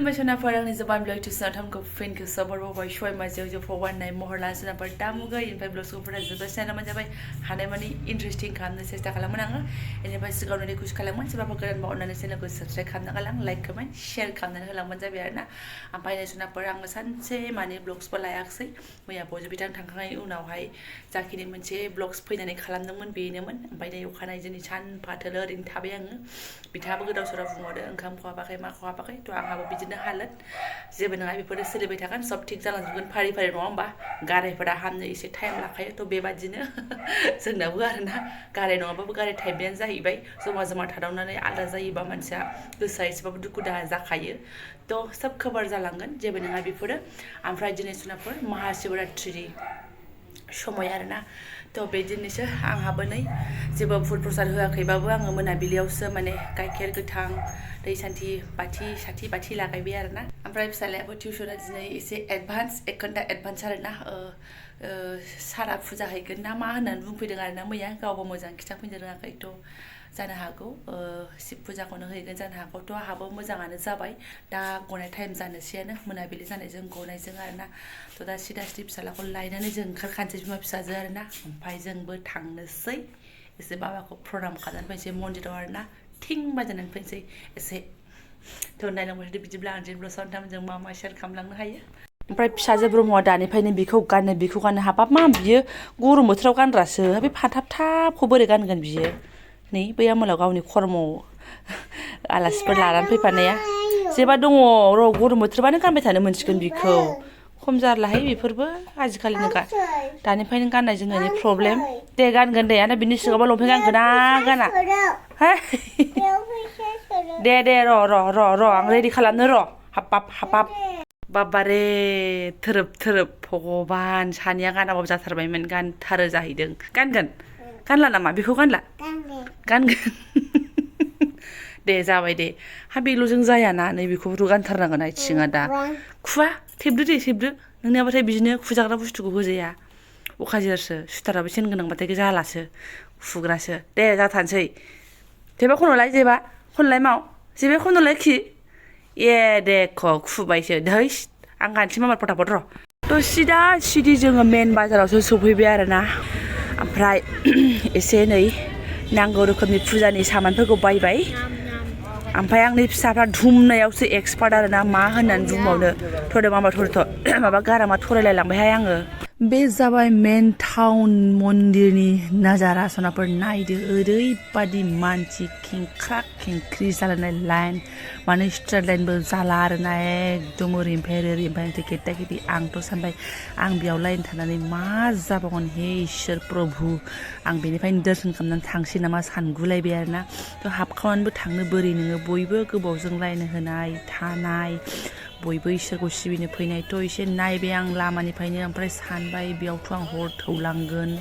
खुलुमबाय सोनाफोर आंनि Jobanivlog tuition थामखौ फिनखौ सबारबाय शय माजेव जो फवाननाय महरला सोनाफोर दामुगै इनफाय ब्लग्सफोरा जोबोद सेना जाबाय हानाय माने इन्टारेस्टिं खालामनो सेस्था खालामोन आङो इनिफाय सिगाङावनो रिकुवेस्ट खालामोन सोरबाफोर गोदान बा अननानै चेनेलखौ साबस्क्राइब खालामना गालां लाइक कमेन्ट शेयार खालामनानै होलांबानो जाबाय आरोना ओमफ्राय सोनाफोर आङो सानसे माने ब्लग्सबो लायाखसै मैया बयबो बिथां थांखांनायनि उनावहाय जाखिनि मोनसे ब्लग्स फैनानै खालामदोंमोन बेनोमोन ओमफ्राय नै अखानायै जोंनि सानफाथोल ओरैनो थाबाय आङो बिथाङाबो गोदाव सोराव बुंहरदो ओंखाम खहाबाखै मा खहाबाखै थ' आंहाबो बिदिनो हालोद जेबो नङा बेफोरो सोलिबाय थागोन सब थिग जालांजोबगोन फारि फारि नङा होमबा गारायफोरा हामनो एसे टाइम लाखायो थ' बेबादिनो जोंनाबो आरोना गाराय नङाबाबो गाराय टाइपनियानो जाहैबाय जमा जमा थादावनानै आलादा जायोबा मानसिया गोसोआ एसेबाबो दुखु दाहा जाखायो थ' सब खबर जालांगोन जेबो नङा बेफोरो ओमफ्राय दिनै सोनाफोर महाशिवरात्रि समय आरोना थ' बे दिनैसो आंहाबो नै जेबो फुल प्रसाद होआखैबाबो आङो मोनाबिलियावसो माने गाइखेर गोथां दै सान्थि साथि बाथि लागायबाय आरोना ओमफ्राय फिसालायाबो टिउसना दिनै एसे एडभान्स 1 घन्टा एडभान्स आरोना सारा फुजा हैगोन ना मा होननानै बुंफैदों आरोना मैया गावबो मोजां खिथाफैनो रोङाखै थ' जानो हागौ शिब फुजाखौनो हैगोन जानो हागौ थ' आहाबो मोजाङानो जाबाय दा गनाय टाइम जानोसैयानो मोनाबिलि जानायजों गनायजों आरोना थ' दा सिदा सिदि फिसालाखौ लायनानै जों ओंखारखानोसै बिमा फिसाजो आरोना ओमफ्राय जोंबो थांनोसै एसे बाबाखौ प्रणाम खालामनानै फैनोसै मन्दिराव आरोना थिं बाजानानै फैनोसै एसे थ' नायलांबाय बिदिब्ला आं जेब्ला सानथामजों मा मा शेयार खालामलांनो हायो ओमफ्राय फिसाजो ब्रह्मआ दानिफ्रायनो बेखौ गाननो हाबाब मा बियो गरम बोथोराव गानग्रासो बे फाथाब थाबखौ बोरै गानगोन बियो नै बैया मोलाव गावनि खर्मआव आलासिफोर लानानै फैफानाया जेबा दङ र' गरम बोथोरबानो गानबाय थानो मोनसिगोन बिखौ खम जारलाहाय बेफोरबो आजिखालिनो दानिफ्रायनो गाननाय जोमनायनि प्रब्लेम दे गानगोन दे आरो बिनि सिगाङावबा लंपेन्ट गानगोना गाना दे र' आं रेडि खालामनो र' हाबाब बाबारे थोरोब भगबान सानिया गानाबाबो जाथारबायमोन गानथारो जाहैदों गानला नामा बेखौ गानगोन दे जाबाय दे हा बेल'जों जायाना नै बेखौबोथ' गानथारनांगोन आथिङा दा खुवा थेबदो नोंनियाबाथाय बिदिनो खुजाग्रा बुस्थुखौ होजाया अखाजिरसो सुथाराबो सेन गोनांबाथाय जालासो खुग्रासो दे जाथारसै जेबा खनलाय माव जेबा खनलाय खि ए देखो खुबायसो धैस आं गानसै मामा फटाफट र' थ' सिदा सिदि जोङो मेन बाजारावसो सफैबाय आरोना ओमफ्राय एसे नै नांगौ रोखोमनि फुजानि सामानफोरखौ बायबाय ओमफ्राय आंनि फिसाफ्रा धुमनायावसो एक्सपार्ट आरोना मा होननानै बुंबावनो थ'दे मामा माबा गारामा थरायलायलांबायहाय आङो बे जाबाय मेन टाउन मन्दिरनि नाजारा सनाफोर नायदो ओरैबादि मानसि खेंख्रि जालायनाय लाइन माने स्ट्रेट लाइनबो जाला आरोना एकदम ओरैनिफ्राय गेददा आंथ' सानबाय आं बेयाव लाइन थानानै मा जाबावगोन हे इसोर प्रभु आं बेनिफ्रायनो दर्शन खालामनानै थांसै नामा सानगुलायबाय आरोना थ' हाबखांनानैबो थांनो बोरै नोङो बयबो गोबावजों लाइन होनाय थानाय बयबो इसोरखौ सिबिनो फैनायथ' एसे नायबाय आं लामानिफ्रायनो ओमफ्राय सानबाय बेयावथ' आं हर थौलांगोन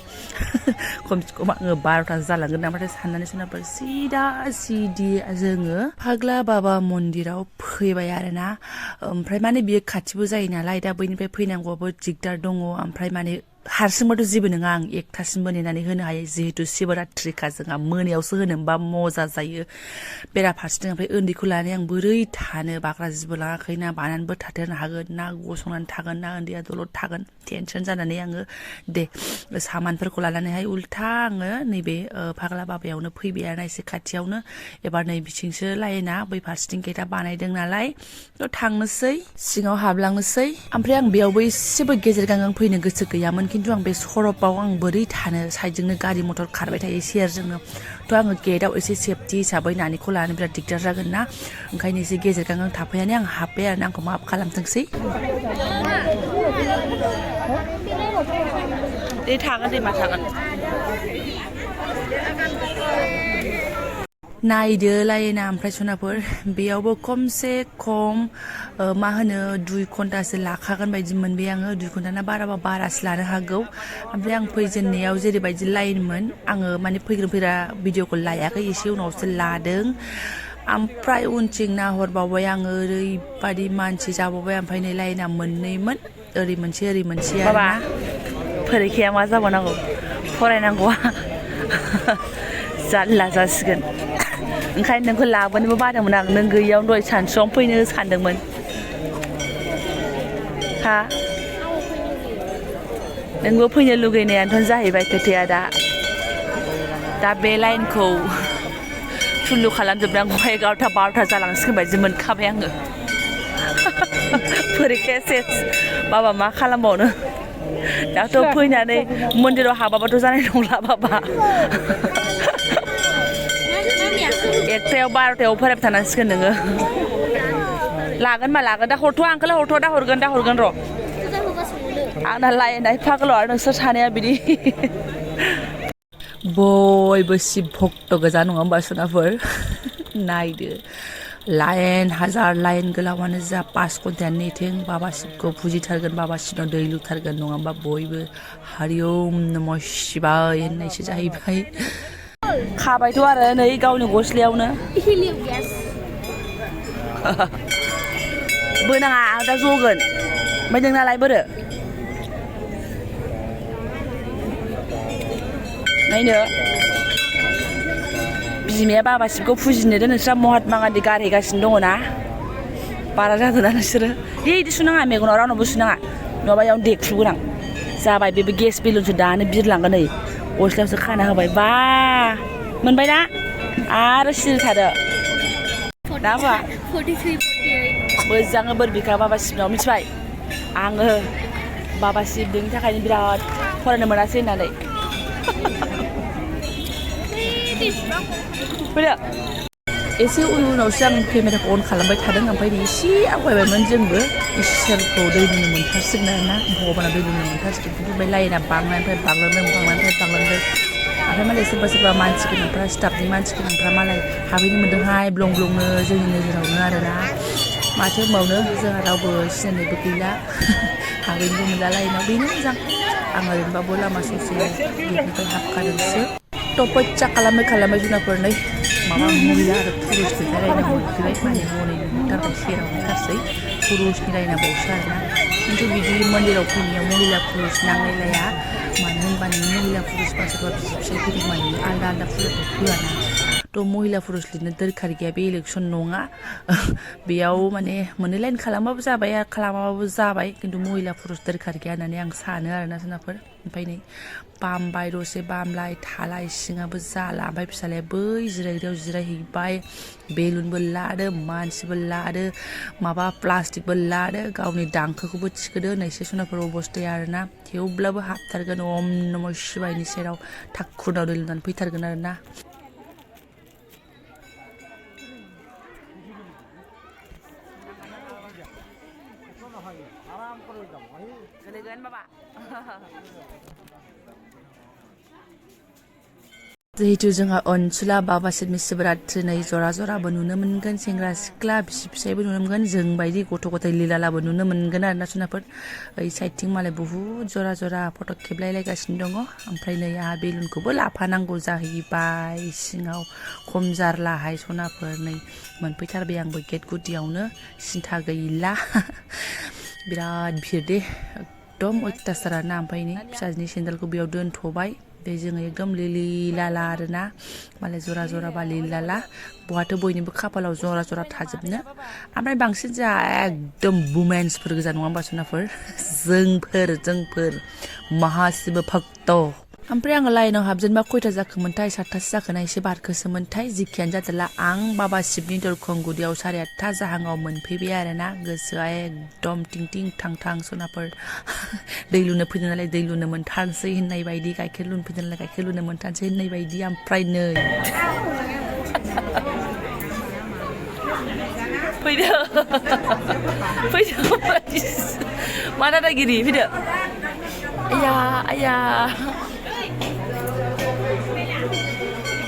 खमसे खम आङो 12ता जालांगोन ओमफ्राय साननानै सोनाफोर सिदा सिदि जोङो फाग्ला बाबा मन्दिराव फैबाय आरोना ओमफ्राय माने बियो खाथिबो जायो नालाय दा बैनिफ्राय फैनांगौआबो दिगदार दङ ओमफ्राय माने हारसिंबाथ' जेबो नङा आं 1तासिमबो नेनानै होनो हायो जिहेतु शिवरात्रिखा जोंहा मोनायावसो होनो होनबा मजा जायो बेराफारसेथिं ओमफ्राय उन्दैखौ लानानै आं बोरै थानो बाग्रा जिबो लाङाखै ना बानानैबो थाथेरनो हागोन ना गसंनानै थागोन ना उन्दैया दलद थागोन टेनसन जानानै आङो दे सामानफोरखौ लानानैहाय उल्था आङो नैबे फाग्ला बाबायावनो फैबाय आरोना एसे खाथियावनो एबार नै बिथिंसो लाइना बै फारसेथिं गेटा बानायदों नालाय थ' थांनोसै सिङाव हाबलांनोसै ओमफ्राय आं बेयावबो एसेबो गेजेर गांगां फैनो गोसो गैयामोन खिन्थु आं बे सरपाव आं बोरै थानो साइडजोंनो गारि मटर खारबाय थायो सेरजोंनो थ' आङो गेटआव एसे सेफटि हिसाबै नानिखौ लानो बिराद दिगदार जागोन ना ओंखायनो एसे गेजेर गांगां थाफैनानै आं हाब्बाय आरोना आंखौ माफ खालामथोंसै दे थागोन दे मा थागोन नायदो लाइना ओमफ्राय सनाफोर बेयावबो खमसे खम मा होनो 2 घन्टासो लाखागोन बायदि मोनबाय आङो 2 घन्टा ना बाराबा बारासो लानो हागौ ओमफ्राय आं फैजेननायाव जेरैबायदि लाइनमोन आङो माने फैग्रा भिडिअखौ लायाखै एसे उनावसो लादों ओमफ्राय उनथिं नाहरबावबाय आङो ओरैबादि मानसि जाबावबाय ओमफ्राय नै लाइना मोननैमोन ओरै मोनसे आरोना फरिखाया मा जाबावनांगौ फरायनांगौआ जारला जासिगोन ओंखायनो नोंखौ लाबोनोबो बादोंमोन आं नों गैयियावनो दहाय सानसुआवनो फैनो सानदोंमोन हा नोंबो फैनो लुगैनायानोथ' जाहैबाय खोथाया दा बे लाइनखौ थुलु खालामजोबनांगौहाय 11टा 12टा जालांसिगोन बायदि मोनखाबाय आङो फरिखाया सेस बाबा मा खालामबावनो दाथ' फैनानै मन्दिराव हाबाबाथ' जानाय नंला बाबा 1टायाव 12टायाव फरायबाय थानांसिगोन नोङो लागोन मा लागोन दा हरथ' आंखौलाय हरथ' दा हरगोन र' आंना लायनाय फाग्लाव आरो नोंसोर सानैया बिदि बयबो शिब भक्त गोजा नङा होमबा सनाफोर नायदो लाइन हाजार लाइन गोलावानो जा 5 घन्टायानो नेथों बाबा शिबखौ फुजिथारगोन बाबा शिबनाव दै लुथारगोन नङा होमबा बयबो हरि ओम नम शिवाय होननायसो जाहैबाय खाबायथ' आरो नै गावनि गस्लायावनो बोनाङा आं दा जगोन ओमफ्राय नोंनालाय बोरो नायनो बिमाया बाबा शिबखौ फुजिनो नोंस्रा महात्मा गान्धी गारहैगासिनो दङ ना बारा जादोंना नोंसोरो इदि सुनाङा मेगनाव रावनावबो सुनाङा नङाबा इयावनो देख्रुबगोन आं जाबाय बे गेस बेलुनसो दानो बिरलांगोन नै गस्लायावसो खाना होबाय बा मोनबाय ना आरो सिरि थादो दा होआ मोजाङै बोर बिखा बाबा शिबनाव मिथिबाय आङो बाबा शिब नोंनि थाखायनो बिराद फरायनो मोनासै होननानै फैदो एसे उनावसो आं केमेराखौ अन खालामबाय थादों ओमफ्राय एसे आवगायबायमोन जोंबो इसोरखौ दै लुनो मोनथारसिगोन आरोना भगबाना दै लुनो मोनथारसिगोन खिन्थु बे लाइना बांनायनिफ्राय बांलांदों ओमफ्राय मालाय सोरबा मानसि गोनांफ्रा स्टाफनि मानसि गोनांफ्रा मालाय हाबहैनो मोन्दोंहाय ब्लं ब्लंनो जोंनि नोजोरावनो आरोना माथो होनबावनो जोंहा रावबो सिनायनायबो गैला हाबहैनोबो मोनला लाइनाव बेनो मोजां आं ओरैनोबाबो लामा ससे गेटनिफ्राय हाबखादोंसो टपच्चा खालामै जुनारफोर नै माबा महिला आरो पुरुषनि रायलायना मोनफैबाय माने हनैनि थाखाय सेरावनो गासै पुरुषनि रायनाबावसो आरोना खिन्थु बिदि मन्दिराव फैनायाव महिला पुरुष नांलायलाया मानो होनबा नों महिला पुरुष बा सोरबा फिसाइ फैदों माने आलदा आलदा फुजाखौ होआना थ' महिला पुरुष लिरनो दोरखार गैया बे इलेक्सन नङा बेयाव माने मोननै लाइन खालामबाबो जाबाय आरो खालामाबाबो जाबाय खिन्थु महिला पुरुष दोरखार गैया होननानै आं सानो आरोना सोनाफोर ओमफ्राय नै बामबाय दसे बामलाय थालाय सिङाबो जाला ओमफ्राय फिसालाया बै जिरायग्रायाव जिरायहैबाय बेलुनबो लादो मानसिबो लादो माबा प्लास्टिकबो लादो गावनि दांखोखौबो थिखोदो होननायसो सनाफोर अबस्थाया आरोना थेवब्लाबो हाबथारगोन ओम नम शिवायनि सेराव थाखुनाव दै लुनानै फैथारगोन आरोना गोलैगोन बाबा जिहेतु जोंहा अनसुला बाबा शिबनि शिबरात्रि जरा जराबो नुनो मोनगोन सेंग्रा सिख्ला बिसि फिसायबो नुनो मोनगोन जों बायदि गथ' गथाय लिलालाबो नुनो मोनगोन आरोना सोनाफोर ओइ साइडथिं मालाय बुहुद जरा जरा फट' खेबलायलायगासिनो दङ ओमफ्राय नै आहा बेलुनखौबो लाफानांगौ जाहैबाय सिङाव खम जारलाहाय सनाफोर नै मोनफैथारबाय आंबो गेट गुदियावनो सिन्था गैला बिराद भिर दे एकदम अयथासार आरोना ओमफ्राय नै फिसाजोनि सेन्देलखौ बेयाव दोनथ'बाय बे जोङो एकदम लिलि लाला आरोना मालाय जरा जरा बा लिलि लाला बहाथो बयनिबो खाफालाव जरा जरा थाजोबनो ओमफ्राय बांसिन जोंहा एकदम वुमेन्सफोर गोजा नङा होमबा सनाफोर जोंफोर महाशिब भक्त ओमफ्राय आङो लाइनाव हाबजेनबा खयथा जाखोमोनथाय 7थासो जाखोना एसे बारखोसोमोनथाय जिखियानो जादोला आं बाबा शिबनि दरखं गुदियाव 8:30 जाहाङाव मोनफैबाय आरोना गोसोआ एकदम टिं टिं थां थां सनाफोर दै लुनो फैदों नालाय दै लुनो मोनथारसै होननाय बायदि गाइखेर लुनो फैदों नालाय गाइखेर लुनो मोनथारसै होननाय बायदि ओमफ्राय नै फैदो मा दादागिरि फैदो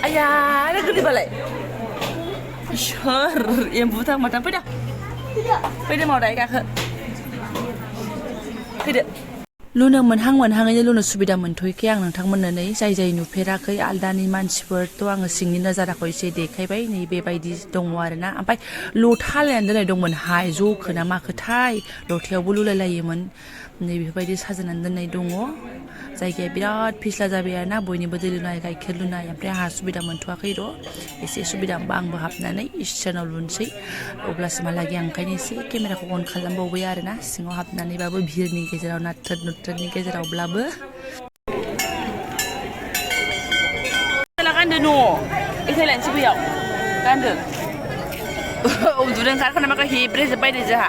आया ada gede balai. Isor, yang buta mata peda mau dai kakak. Peda. लुनो मोनहाङैनो लुनो सुबिदा मोनथ'यैखाय आं नोंथांमोननो नै जाय नुफेराखै आलदानि मानसिफोरथ' आङो सिंनि नजाराखौ एसे देखायबाय नै बेबायदि दङ आरोना ओमफ्राय लथा लायनानै दोननाय दंमोनहाय ज'खो ना माखोथाय लथायावबो लुलायलायोमोन नै बेफोरबायदि साजायनानै दोननाय दङ जायगाया बिराद फिस्ला जाबाय आरोना बयनिबो दै लुनाय गाइखेर लुनाय ओमफ्राय आंहा सुबिदा मोनथ'वाखै र' एसे सुबिदा मोनबा आंबो हाबनानै इसोरनाव लुनोसै अब्लासिमहालागै आं ओंखायनो एसे केमेराखौ अन खालामबावबाय आरोना सिङाव हाबनानैबाबो भिरनि गेजेराव नाथ्रोद नुथ्रोदनि गेजेरावब्लाबो गानदो न' एथाय लायनोसै बैयाव गानदो उन्दुनो ओंखारखानाय माखा हेब्रेजोब्बाय नै जोंहा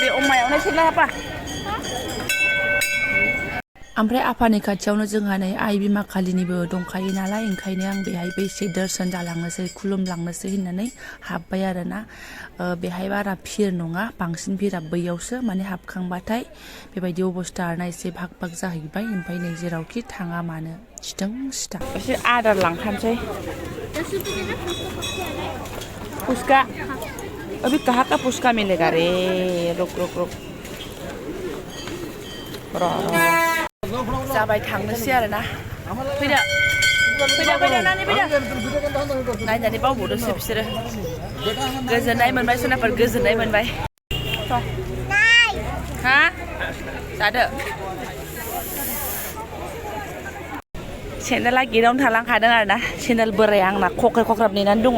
बे अमायावनो सेरला हाबा ओमफ्राय आफानि खाथियावनो जोंहा नै आइ बिमा खालिनिबो दंखायो नालाय ओंखायनो आं बेहायबो एसे दर्शन जालांनोसै खुलुमलांनोसै होननानै हाबबाय आरोना बेहाय बारा भिर नङा बांसिन भिरा बैयावसो माने हाबखांबाथाय बेबायदि अबस्था आरोना एसे भाग भाग जाहैबाय ओमफ्राय नै जेरावखि थाङा मानो सिथों सिथा एसे आदार लांखानोसै पुस्का अभी कहाँ का पुस्का मिलेगा रे रुक रुक रुक जाबाय थांनोसै आरोना फैदो नानि फैदो नायनानै बावबावदोंसो बिसोरो गोजोननाय मोनबाय सोनाफोर गोजोननाय मोनबाय हा जादो सेन्देला गेटावनो थालांखादों आरोना सेन्देल बोराया आंना खख्राब नेनानै दङ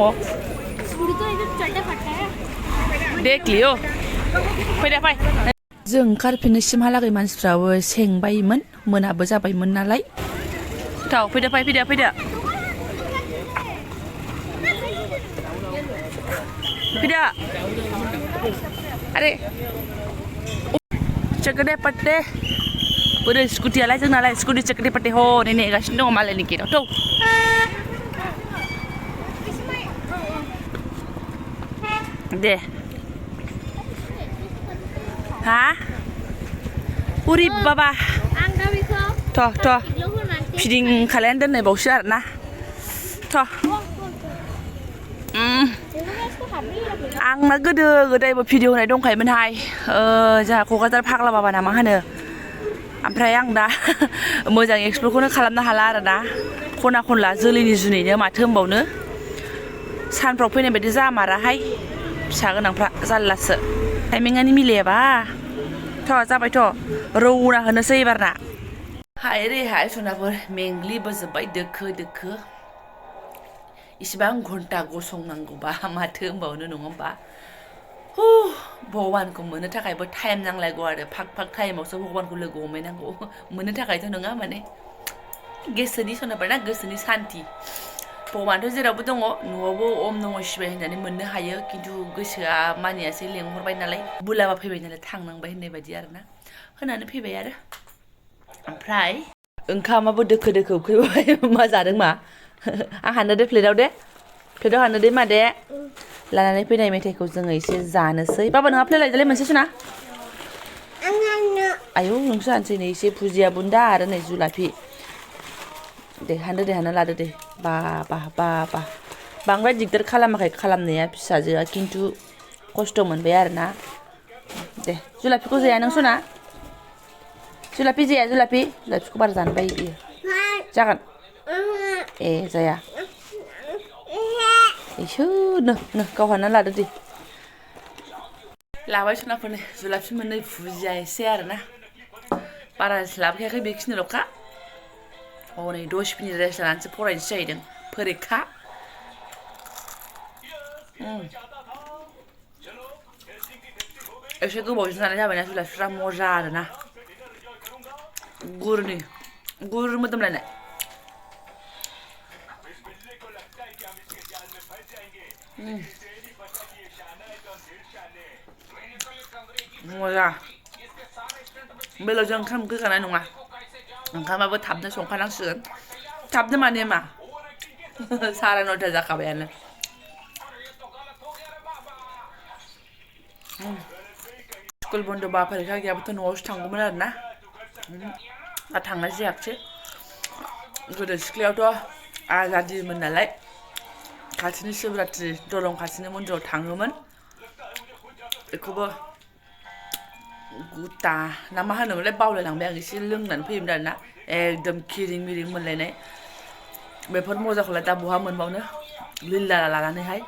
देखलियो फैदो फै जों ओंखारफिननोसिमहालागै मानसिफ्राबो सेंबायमोन मोनाबो जाबायमोन नालाय फैदो फैदो अरे चकदे पट्टे बोरै स्कुटियालाय जोंनालाय स्कुटि चकदे पट्टे हनै नेगासिनो दङ मालायनि गेटाव दे हा उरि बाबा थ' फिदिं खालायनानै दोननाय बावसो आरोना आंना गोदो गोदायबो भिडिअ होनाय दंखायोमोनहाय जोंहा क'क्राझार फाग्ला बाबा ना मा होनो ओमफ्राय आं दा मोजां एक्सप्ल'रखौनो खालामनो हाला आरोना खना खनला जोलैनि जुनैनो माथो होनबावनो सानफ्राव फैनाय बायदि जामाराहाय फिसा गोनांफ्रा जारलासो टाइमिंआनो मिलायाबा जाबायथ' रौना होनोसै एबारना हाय रे हाय सनाफोर मेंग्लिबोजोब्बाय दोखो इसिबां घन्टा गसंनांगौबा माथो होनबावनो नङा होमबा भगबानखौ मोननो थाखायबो टाइम नांलायगौ आरो फाक टाइमावसो भगबानखौ लोगो हमहैनांगौ मोननो थाखायथ' नङा माने गोसोनि सनाफोर ना गोसोनि सान्थि भगबानथ' जेरावबो दङ न'आवबो ओम नमः शिवाय होननानै मोननो हायो खिन्थु गोसोआ मानियासै लेंहरबाय नालाय बुलाबा फैबाय नालाय थांनांबाय होननाय बायदि आरोना होनानै फैबाय आरो ओमफ्राय ओंखामाबो दोखो उखैबाय मा जादों मा आं हानो दे प्लेटाव हानो दे मादे लानानै फैनाय मेथाइखौ जोङो एसे जानोसै बाबा नोंहा प्लेट लायदोलाय मोनसे सुना आयौ नोंसो हानोसै नै एसे फुजिया बुन्दा आरो नै जुलाफि दे हानना लादो दे बा बांद्राय दिगदार खालामाखै खालामनाया फिसाजोआ खिन्थु खस्थ' मोनबाय आरोना दे जुलाफिखौ जाया नों सना जुलाफि जाया जुलाफिखौ बारा जानो बायो बियो जागोन ए जाया इसोर नो गाव हानना लादो दे लाबाय सनाफोरनो जुलाफि मोननै फुजिया एसे आरोना बारा लाबोखायाखै बेखिनिल'खा हनै 10 मिनिट रेस्ट लानानैसो फरायनोसै जाहैदों फोरिखा एसे गोबावजों जानाय जाबायना जुलाफिफ्रा मजा आरोना गुर मोदोमलायनाय मजा बेलावजों ओंखाम गोगानाय नङा ओंखामाबो थाबनो संखानांसिगोन थाबनो माने मा 9:30 जाखाबायानो स्कुल बन्द'बा फरिखा गैयाबाथ' न'आवसो थांगौमोन आरोना दा थांनाय जायाखिसै गोदो सिख्लायावथ' आजादिमोन नालाय खाथिनि शिवरात्रि दलं खाथिनि मन्दिराव थाङोमोन बेखौबो गुटा ना मा होनोमोनलाय बावलायलांबाय आं एसे लोंनानै फैयोमोन आरोना एकदम खिरिं मिरिं मोनलायनाय बेफोर मजाखौलाय दा बहा मोनबावनो लिल्ला लानानैहाय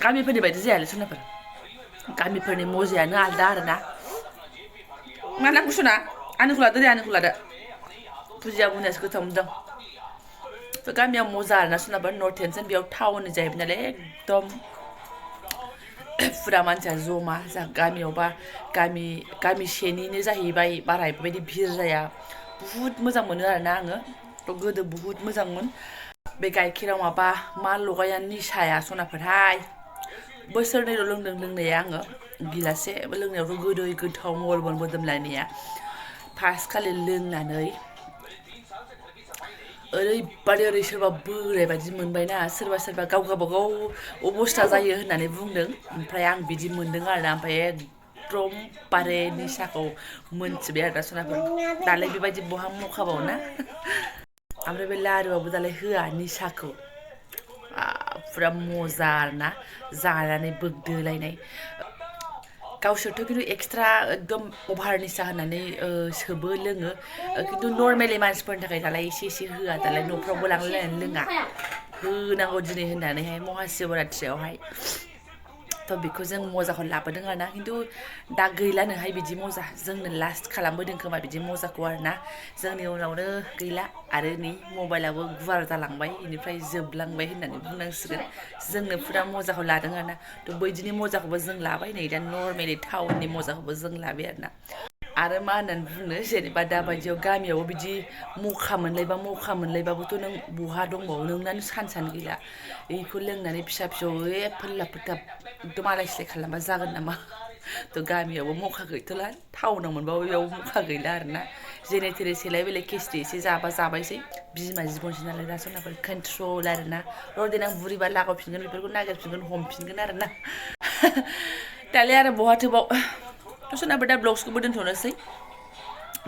गामिफोरनि बायदि जायालै सनाफोर गामिफोरनि मजायानो आलदा आरोना मा नांगौ सना आंनिखौ लादो दे आंनिखौ लादो फुजिया बुंनायासो गोथाव मोनदों गामियाव मजा आरोना सनाफोर नो टेनसन बेयाव टाउननि जाहैबाय नालाय एकदम फुरा मानसिया जमा जा गामियावबा गामिसेनिनो जाहैबाय बारा बेबायदि भिर जाया बुहुत मोजां मोनो आरोना आङो गोदो बुहुत मोजांमोन बे गाइखेराव माबा मा लगाया निसाया सनाफोरहाय बोसोरनैल' लोंदों लोंनाया आङो गिलासे लोंनायावथ' गोदै गोथाव मलमल मोदोमलायनाया फार्स्ट खालि लोंनानै ओरैबादि ओरै सोरबा बोराय बायदि मोनबायना सोरबा सोरबा गाव गावबागाव अबस्था जायो होननानै बुंदों ओमफ्राय आं बिदि मोनदों आरोना ओमफ्राय एकदम बारे निसाखौ मोनथिबाय आरोना सनाफोर दालाय बेबायदि बहा मखाबावना ओमफ्राय बे लारुआवबो दालाय होआ निसाखौ फुरा मजा आरोना जानानै बोग्दोलायनाय गावसोरथ' खिन्थु एक्सट्रा एकदम अभार निसा होननानै सोबो लोङो खिन्थु नर्मेलि मानसिफोरनि थाखाय दालाय एसे एसे होआ दालाय न'फ्रावबो लांलायनानै लोङा होनांगौ दिनै होननानैहाय महाशिवरात्रियावहाय थ' बेखौ जों मजाखौ लाबोदों आरोना खिन्थु दा गैलानोहाय बिदि मजा जोंनो लास्ट खालामबोदों खोमा बिदि मजाखौ आरोना जोंनि उनावनो गैला आरो नै मबाइलाबो गुवार जालांबाय बेनिफ्राय जोबलांबाय होननानै बुंनांसिगोन जोंनो फुरा मजाखौ लादों आरोना थ' बैदिनि मजाखौबो जों लाबाय नै दा नर्मेलि टाउननि मजाखौबो जों लाबाय आरोना आरो मा होननानै बुंनो जेनेबा दाबायदियाव गामियावबो बिदि मखा मोनलायबाबोथ' नों बहा दंबावो नोंनानो सान्सआनो गैला बेखौ लोंनानै फिसा फिसौ फोल्ला फोथाब एकदम आलाय सिलाय खालामबा जागोन नामा थ' गामियावबो मखा गैथ'ला टाउनाव मोनबाबो बेयावबो मखा गैला आरोना जेने थेने सेलाय बेलाय खिस्टि एसे जाबा जाबायसै बिमा जिबनसै नालाय दा सनाफोर कन्ट्रल आरोना र' देनां बुरिबा लागावफिनगोन बेफोरखौ नागिरफिनगोन हमफिनगोन आरोना दालाय आरो बहाथोबाव थ' सोरनाबा दा ब्लग्सखौबो दोनथ'नोसै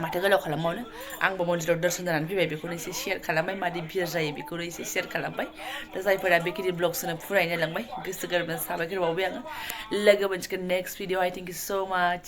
माथो गोलाव खालामबावनो आंबो मन्दिराव दर्शन जानानै फैबाय बेखौनो एसे शेयार खालामबाय मादि भिर जायो बेखौनो एसे शेयार खालामबाय दा जायफोरा बेखिनि ब्लग्स होनो फुरायनो लांबाय गोसो गोरबोजों साबायखर बावबाय आङो लोगो मोनसिगोन next video I thank you स' माच